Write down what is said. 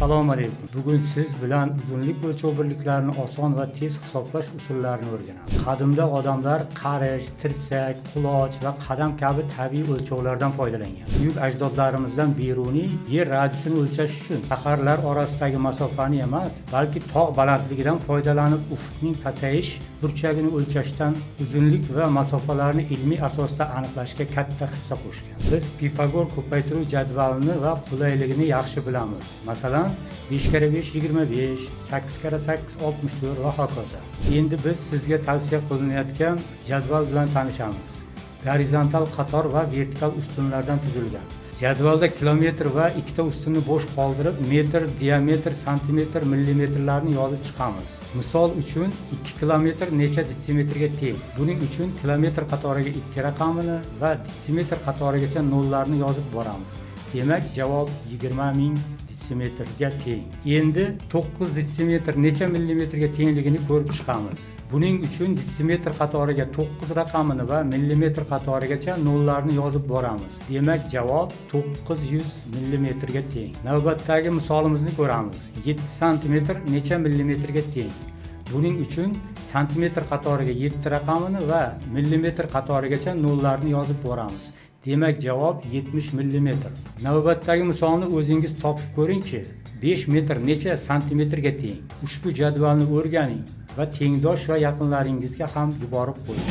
Assalomu alaykum. Bugun siz bilan uzunlik o'lchov birliklarini oson va tez hisoblash usullarini o'rganamiz. Qadimda odamlar qarish, tirsak, quloch va qadam kabi tabiiy o'lchovlardan foydalangan. Buyuk ajdodlarimizdan Beruniy yer radiusini o'lchash uchun shaharlar orasidagi masofani emas, balki tog' balandligidan foydalanib ufqning pasayish burchagini o'lchashdan uzunlik va masofalarni ilmiy asosda aniqlashga katta hissa qo'shgan. Biz Pifagor ko'paytiruv jadvalini va qulayligini yaxshi bilamiz. Masalan, 5 karra 5 25, 8 karra 8 64 va hokazo. Endi biz sizga tavsiya qilinayotgan jadval bilan tanishamiz. Gorizontal qator va vertikal ustunlardan tuzilgan. Jadvalda kilometr va ikkita ustunni bo'sh qoldirib, metr, diametr, santimetr, millimetrlarni yozib chiqamiz. Misol uchun, 2 kilometr necha detsimetrga teng? Buning uchun kilometr qatoriga 2 raqamini va detsimetr qatorigacha nollarni yozib boramiz. Demak, javob 20 ming detsimetrga teng. Endi 9 detsimetr necha millimetrga tengligini ko'rib chiqamiz. Buning uchun detsimetr qatoriga 9 raqamini va millimetr qatorigacha nollarni yozib boramiz. Demak, javob 900 millimetrga teng. Navbatdagi misolimizni ko'ramiz. 7 santimetr necha millimetrga teng? Buning uchun santimetr qatoriga 7 raqamini va millimetr qatorigacha nollarni yozib boramiz. Demak, javob 70 millimetr. Navbatdagi misolni o'zingiz topib ko'ringchi. 5 metr necha santimetrga teng? Ushbu jadvalni o'rganing va tengdosh va yaqinlaringizga ham yuborib qo'ying.